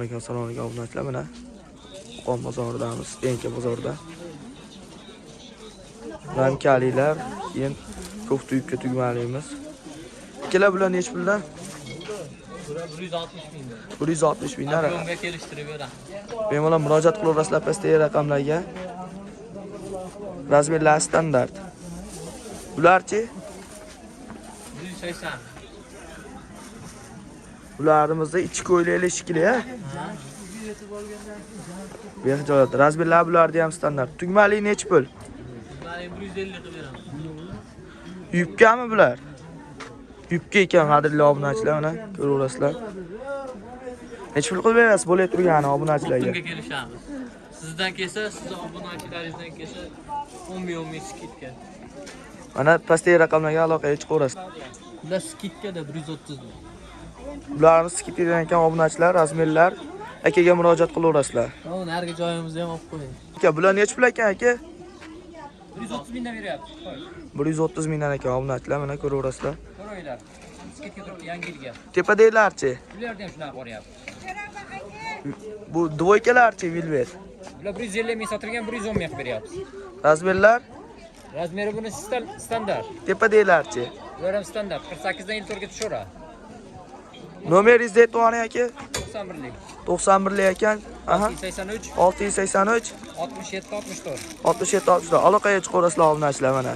Alaykum, assalomu alaykum, obunachilar. Mana Qo'qon bozoridamiz, Tenka bozorida. Ramkalilar, keyin ko'k yubka tugmalimiz. Akalar, bular nechi puldan? Bular 160 mingdan. 160 mingdan. Объём ga kelishtirib beramiz. Bemalol murojaat qilaverasizlar pastdagi raqamlarga. Размер lar standart. Bularchi? 180. Bularimizni ichi ko'ylakli shekilli, ha? Behijolat. Размер lar bularni ham standart. Tugmali nechi pul? Bularni 150 qilib beramiz. Yubkami bular? Yubka ekan, qadrli obunachilar, mana ko'raverasizlar. Nechi pul qilib berasiz bo'lay turgani obunachilarga? Bunga kelishamiz. Sizdan kelsa, sizni obunachilaringizdan kelsa 10 ming, 10 ming скидка. Mana pastdagi raqamlarga aloqaga chiqaverasiz. Bular скидка da 130 ming. Bularni скидка dan ekan, obunachilar, размер lar akaga murojaat qilaverasizlar. O, narigi joyimizni ham olib qo'ying. Aka, bular nechi pul ekan, aka? 130 mingdan beryapti. 130 mingdan ekan, obunachilar, mana ko'raverasizlar. Ko'ringlar. Скидка turibdi yangi yilga. Tepadagilarchi? Bularda ham shunaqa boryapti. Bu двойка larchi, velvet? Bular 150 ming sotilgan, 110 ming qilib beryapmiz. Размер lar? Размер i buni standart. Tepadagilarchi? Bular ham standart. 48 dan 54 ga tushaveradi. Nomeringizni aytib yuboring, aka. 91lik. 91 lik ekan. Aha. 83 683 67 64. 67 64. Aloqaga chiqaverasizlar, obunachilar, mana.